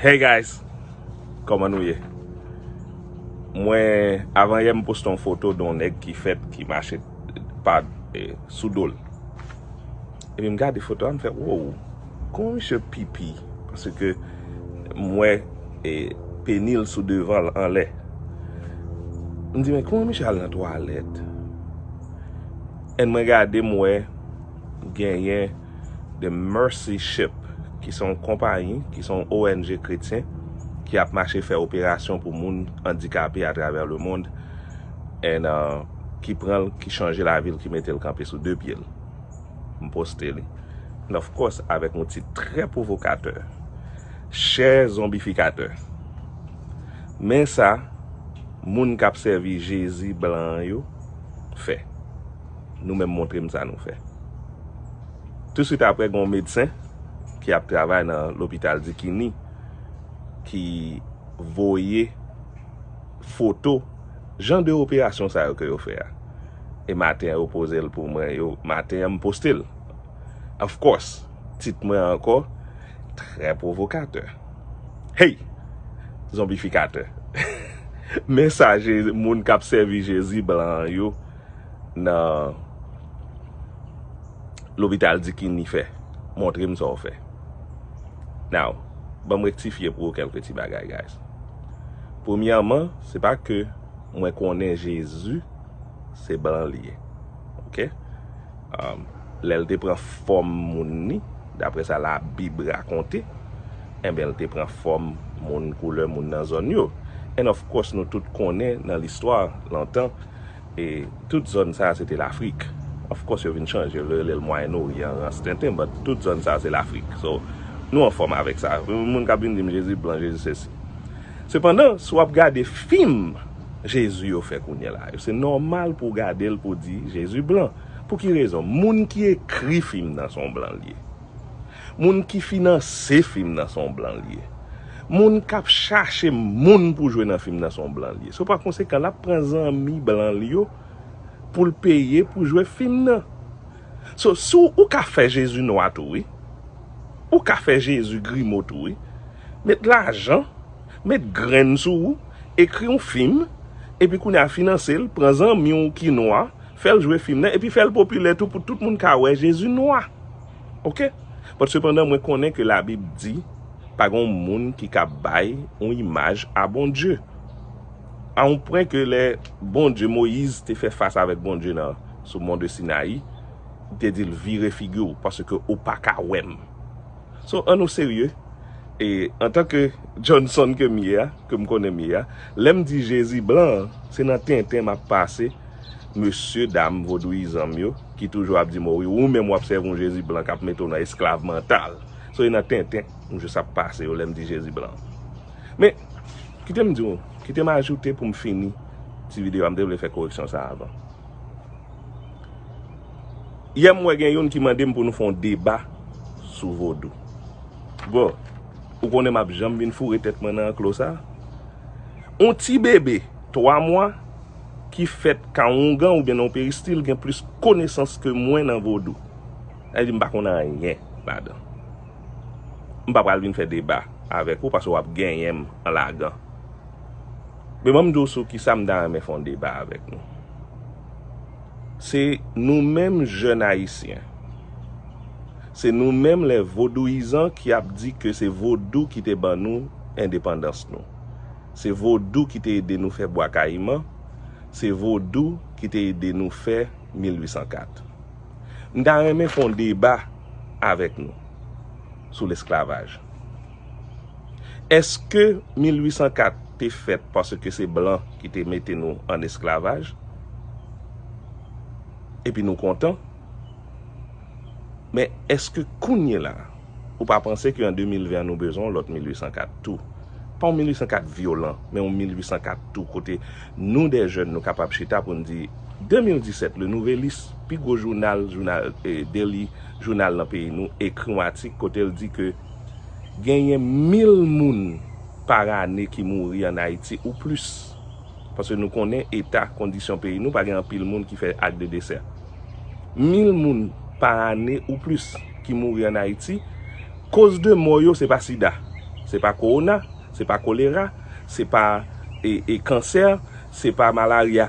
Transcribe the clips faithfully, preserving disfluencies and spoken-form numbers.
Hey guys, kòman nou ye? Mwen, avan yè, m poste yon foto de yon nèg ki fèt, ki mache pa, eh, sou do l. Epi m gade foto a, m fè, wow, kòman misye pipi? Paske m wè, eh, peni l sou devan l anlè. M di, men kòman misye al nan twalèt? And mwen gade, m wè genyen The Mercy Ship, ki se yon konpayi, ki se yon O N G kretyen, ki ap mache fè operasyon pou moun andikape atravè lemond, and, uh, ki pran l, ki chanje lavi l, ki mete l kanpe sou de pye l. M poste li. And of course, avèk yon tit trè pwovokatè. Chè zonbifikatè. Men sa, moun k ap sèvi Jezi blan yo fè. Nou menm, montre m sa nou fè. Touswit apre, gen yon medsen ki ap travay nan lopital Dikini ki voye foto jan de operasyon sa yo ke yo fè a. E maten an, yo poze l pou mwen, yo, maten an, m poste l. Of course, tit mwen ankò, trè pwovokatè. Hey! Zonbifikatè. Men sa Je-, moun k ap sèvi Jezi blan yo nan lopital Dikini fè. Montre m sa w fè. Now, ban m rektifye pou ou kèlke ti bagay, guys. Premyèman, se pa ke mwen konnen Jezi se blan li ye. Oke? Um, lè l te pran fòm moun ni, daprè sa Labib rakonte, enben, l te pran fòm moun koulè moun nan zòn yo. And of course, nou tout konnen nan listwa lontan, e tout zòn sa a se te Lafrik. Of course, yo vin chanje, yo rele l Mwayen Oryan, rans tenten, but tout zòn sa a se Lafrik. So, nou anfòm avèk sa. Moun k ap vin di m Jezi blan, Jezi sesi. Sepandan, si w ap gade fim Jezi yo fè kounye a la yo, se nòmal pou w gade l pou w di Jezi blan. Pou ki rezon? Moun ki ekri fim nan se yon blan l ye. Moun ki finanse fim nan se yon blan l ye. Moun k ap chache moun pou jwe nan fim nan se yon blan l ye. So, pa konsekan, l ap pran zanmi blan l yo pou l peye pou jwe fim nan. So, si w, ou ka fè Jezi nwa tou, wi. Ou ka fè Jezi grimo tou, wi. Met lajan, met grenn sou ou, ekri yon fim, epi kounye a finanse l, pran zanmi w ki nwa, fè l jwe fim nan, epi fè l popilè tou pou tout moun ka wè Jezi nwa. Oke? But sepandan, mwen konnen ke Labib di, pa gen yon moun ki ka bay yon imaj a Bondye. A yon pwen ke lè Bondye, Moyiz te fè fas avèk Bondye nan, sou mont de Sinayi, li te di l, vire figi w, paske ou pa ka wè m. So, ann nou serye. E antanke Johnson ke m ye a, ke m konnen m ye a, lè m di Jezi blan an, se nan tenten m ap pase mesye dam vodouyizan m yo ki toujou ap di m, o wi, ou menm w ap sèvi yon Jezi blan k ap mete w nan esklav mantal. So, e nan tenten m jis ap pase yo lè m di Jezi blan. Men, kite m di w, kite m ajoute pou m fini ti videyo a, m te vle fè koreksyon sa a avan. Yè m wè gen youn ki mande m pou nou fè yon deba sou vodou. Bro, ou konnen m ap janm vin foure tèt mwen nan anklo sa? Yon ti bebe twa mwa ki fèt ka ongan oubyen nan yon peristil gen plis konesans ke mwen nan vodou. Sa vle di m pa konn anyen ladan. M pa pral vin fè deba avèk ou paske w ap genyen m an lagan. Men ban m di w sou kisa m ta renmen fè yon deba avèk nou. Se nou menm jèn ayisyen. Se nou menm lè vodouyizan ki ap di ke se vodou ki te ban nou endepandans nou. Se vodou ki te ede nou fè Bwa Kayiman. Se vodou ki te ede nou fè mil uit san kat. M ta renmen fè yon deba avèk nou sou lesklavaj. Èske mil uit san kat te fèt paske se blan ki te mete nou an esklavaj? Epi nou kontan? Men èske kounye la, ou pa panse ke an de mil ven an nou bezwen yon lòt mil uit san kat tou? Pa yon mil uit san kat vyolan, men yon mil uit san kat tou kote nou, dè jèn, nou kapab chita pou n di, de mil disèt, Le Nouvelliste, pi gwo jounal, jounal, eh, daily jounal nan peyi nou, ekri yon atik kote l di ke genyen mil moun pa ane ki mouri ann Ayiti ou plis. Paske nou konnen eta, kondisyon peyi nou, pa gen anpil moun ki fè ak de desè. Mil moun pa ane ou plis ki mouri ann Ayiti, koz de mò yo, se pa sida. Se pa kowona, se pa kolera, se pa e, e kansè, se pa malarya.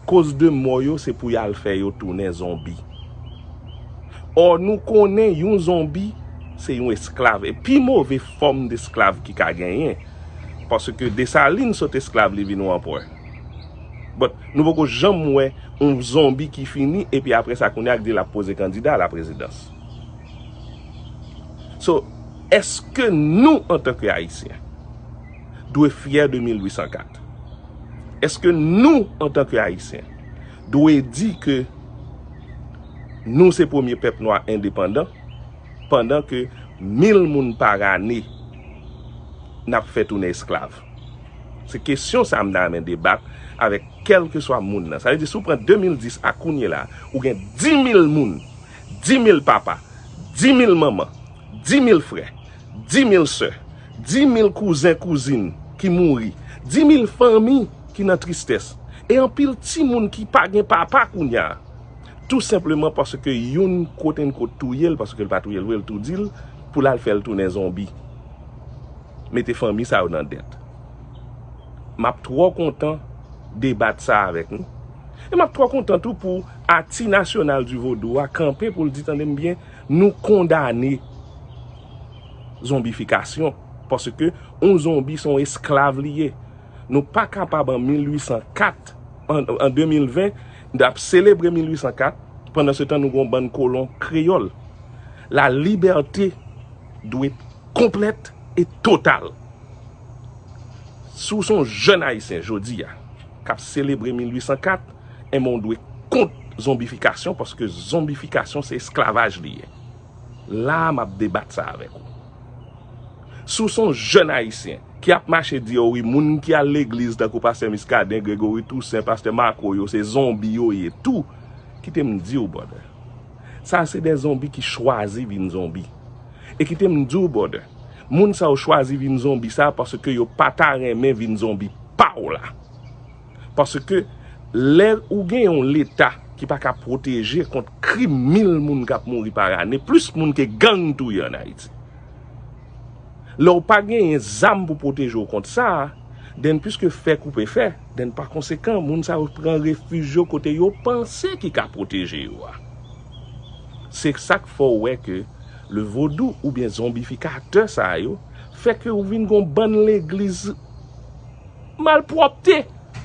Koz de mò yo, se pou y al fè yo tounen zonbi. Ò, nou konnen yon zonbi, se yon esklav. E pi move fòm desklav ki ka genyen. Paske Desalin sot esklav, li vin yon anperè. But, nou poko janm wè yon zonbi ki fini, epi apre sa, kounye a, k di l ap poze kandida a la prezidans. So, èske nou, antanke Ayisyen, dwe fyè de mil uit san kat? Èske nou, antanke Ayisyen, dwe di ke nou se premye pèp nwa endepandan, pandan ke mil moun par ane n ap fè tounen esklav? Se kesyon sa a m ta renmen debat avèk kèlkeswa moun nan. Sa vle di, si w pran de mil dis a kounye la, ou gen dis mil moun, dis mil papa, dis mil manman, dis mil frè, dis mil sè, dis mil kouzen kouzin ki mouri, dis mil fanmi ki nan tristès, e anpil timoun ki pa gen papa kounye a. Tou senpleman paske youn, quote unquote, touye l, paske l pa touye l vre, l toudi l, pou l al fè l tounen zonbi. Mete fanmi sa yo nan dèt. M ap twò kontan debat sa avèk nou. E m ap twò kontan tou pou Ati Nasyonal di Vodou a kanpe pou l di, tande m byen, nou kondane zonbifikasyon. Paske yon zonbi se yon esklav li ye. Nou pa kapab an mil uit san kat, an, an de mil ven, n ap selebre mil uit san kat, pandan se tan nou gen yon bann kolon kreyòl. La liberté dwe konplèt e total. Si w se yon jèn Ayisyen jodi a, k ap selebre mil uit san kat, enben w dwe kont zonbifikasyon, paske zonbifikasyon se esklavaj li ye. La a m ap debat sa avèk ou. Si w se yon jèn Ayisyen ki ap mache di, "O wi, moun ki al legliz tankou pastè Muscadin, Gregory Toussaint, pastè Marco yo, se zonbi yo ye tou," kite m di w, brother. Sa se de zonbi ki chwazi vin zonbi. E kite m di w, brother, moun sa yo chwazi vin zonbi sa paske yo pa ta renmen vin zonbi pa w la. Paske lè ou gen yon Leta ki pa ka pwoteje kont krim mil moun k ap mouri pa ane, plis moun ke gang touye ann Ayiti. Lè w pa genyen zam pou pwoteje w kont sa a, then piske fè koupe fè, then pa konsekan, moun sa yo pran refij yo kote yo panse ki ka pwoteje yo a. Se sa k fè w wè ke le vodou oubyen zonbifikatè sa yo fè ke ou vin gon bann legliz malpwòpte,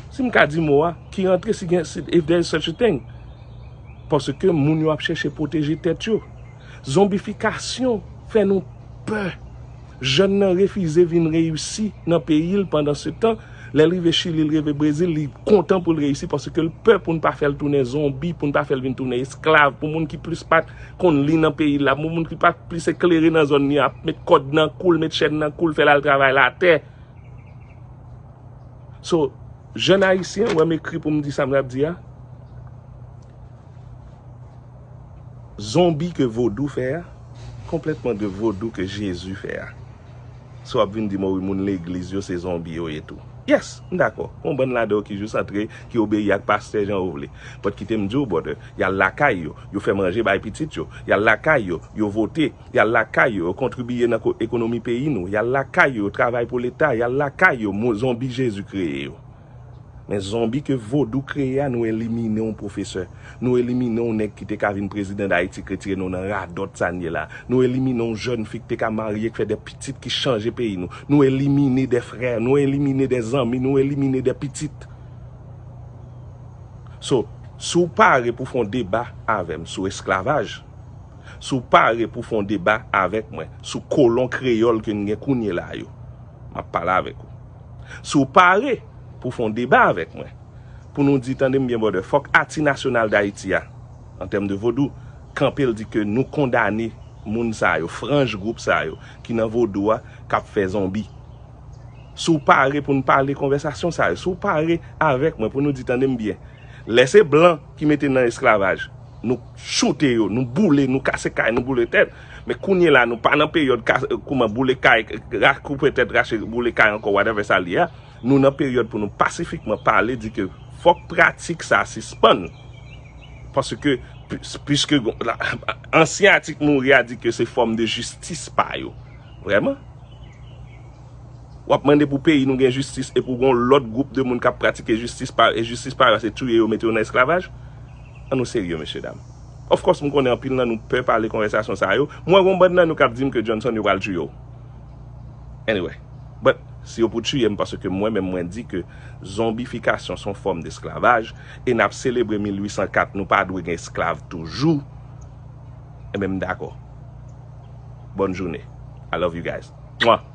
si m ka di mo a, ki rantre si gen, si, if there is such a thing. Paske moun yo ap chèche pwoteje tèt yo. Zonbifikasyon fè nou pè. Jèn nan refize vin reyisi nan peyi l pandan se tan, lè l rive Chili, l rive Brezil, li kontan pou l reyisi paske l pè pou n pa fè l tounen zonbi, pou n pa fè l vin tounen esklav, pou moun ki plis pa t konn li nan peyi l la, pou moun ki pa t plis eklere nan zòn li a, ap met kòd nan kou l, met chèn nan kou l, fè l al travay latè. So, jèn ayisyen, ou wè m ekri pou m di sa m t ap di a? Zonbi ke vodou fè a, konplètman de vodou ke Jezi fè a. So w ap vin di m, wi, moun legliz yo se zonbi yo ye tou. Yes, m dakò. Gon bann ladan yo ki jis antre, ki obeyi ak pastè jan yo vle. But kite m di w, brother, y al lakay yo, yo fè manje bay pitit yo, y al lakay yo, yo vote, y al lakay yo, yo kontribiye nan ko-, ekonomi peyi nou, y al lakay yo, yo travay pou Leta, y al lakay yo, mo-, zonbi Jezi kreye yo. Men zonbi ke vodou kreye a, nou elimine yon pwofesè. Nou elimine yon nèg ki te ka vin prezidan Dayiti, k retire nou nan radòt sa n ye la. Nou elimine yon jèn fi k te ka marye, k fè de pitit, ki chanje peyi nou. Nou elimine de frè, nou elimine de zanmi, nou elimine de pitit. So, si w pare pou fè yon deba avè m sou esklavaj, si w pare pou fè yon deba avèk mwen sou kolon kreyòl ke n gen kounye la yo, m ap pale avèk ou. Si w pare pou fè yon deba avèk mwen, pou nou di, tande m byen, brother, fòk Ati Nasyonal Dayiti a, an tèm de vodou, kanpe l di ke nou kondane moun sa yo, franj gwoup sa yo, ki nan vodou a, k ap fè zonbi. Si w pare pou n pale konvèsasyon sa yo, si w pare avèk mwen pou nou di, tande m byen, lè se blan ki mete n nan esklavaj, nou choute yo, nou boule, nou kase kay, nou boule tèt. Men kounye la, nou pa nan peryòd ka-, kouman boule kay, ra-, koupe tèt, rache, boule kay ankò, whatever sa l ye a. Nou nan peryòd pou nou pasifikman pale, di ke fòk pratik sa sispann. Paske, pis-, piske gon-, la, ansyen atik mouri a di ke se fòm de jistis pa yo. Vrèman? W ap mande pou peyi nou gen jistis epi w gen yon lòt gwoup de moun k ap pratike jistis pa, e jistis pa yo se touye yo, mete yo nan esklavaj? An nou serye, mesye dam. Of course, m konnen anpil nan nou pè pale konvèsasyon sa yo. M wè gon bann nan nou k ap di m ke Johnson yo pral touye w. Anyway, but si yo pou touye m, paske mwen menm mwen di ke zonbifikasyon se yon fòm desklavaj, e n ap selebre mil ui san kat, nou pa dwe gen esklav toujou, enben m dakò. Bòn jounen. I love you guys. Mwa.